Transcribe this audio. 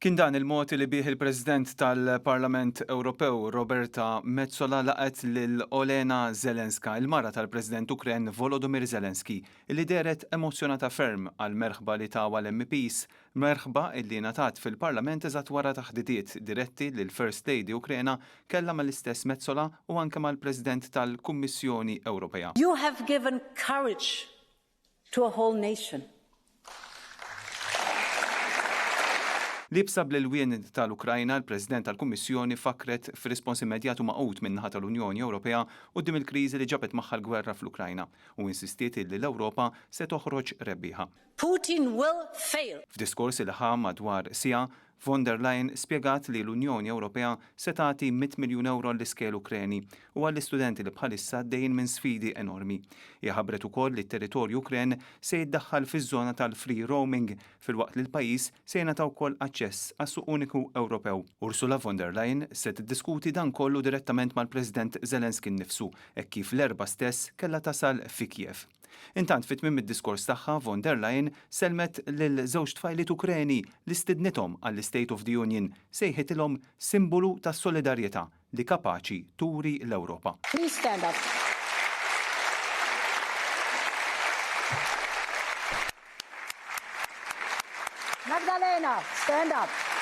Kien dan il-mod li bih il-President tal-Parlament Ewropew Roberta Metsola laqgħet lil Olena Zelenska, il-mara tal-President Ukren Volodymyr Zelensky, illi dehret emozzjonata ferm għall-merħba li tawha l-MEPs, merħba illi ngħatat fil-Parlament eżatt wara taħdidiet diretti li l-First Lady Ukrena kellha mal-istess Metsola u anke mal-President tal-Kummissjoni Ewropea. You have given courage to a whole nation. Liebsa bl-ilwien tal-Ukrajna, il-President tal-Kummissjoni fakkret fir-rispons immedjat u magħqud min-naħa tal-Unjoni Ewropea quddiem il-kriżi li ġabet magħha l-gwerra fl-Ukrajna u insistiet illi l-Ewropa se toħroġ rebbieħa. Putin will fail. F'diskors li ħa madwar siegħa, Von der Leyen spjegat li l-Unjoni Ewropea se tagħti 100 miljun ewro għall-iskejjel Ukreni u għall-istudenti li bħalissa għaddejjin minn sfidi enormi. Hija ħabbret ukoll li t-territorju Ukren se jiddaħħal fiż-żona tal-free roaming filwaqt li l-pajjiż se jingħata wkoll aċċess għas-suq uniku Ewropew. Ursula von der Leyen se tiddiskuti dan kollu direttament mal-President Zelensky nnifsu hekk kif l-Erbgħa stess kellha tasal fi Kiev. Intant fi tmiem id-diskors tagħha, von der Leyen sellmet lil żewġ tfajliet Ukreni li stidnithom għall-State of the Union, sejħitilhom simbolu tas-solidarjetà li kapaċi turi l-Ewropa. Please stand up. Magdalena, stand up.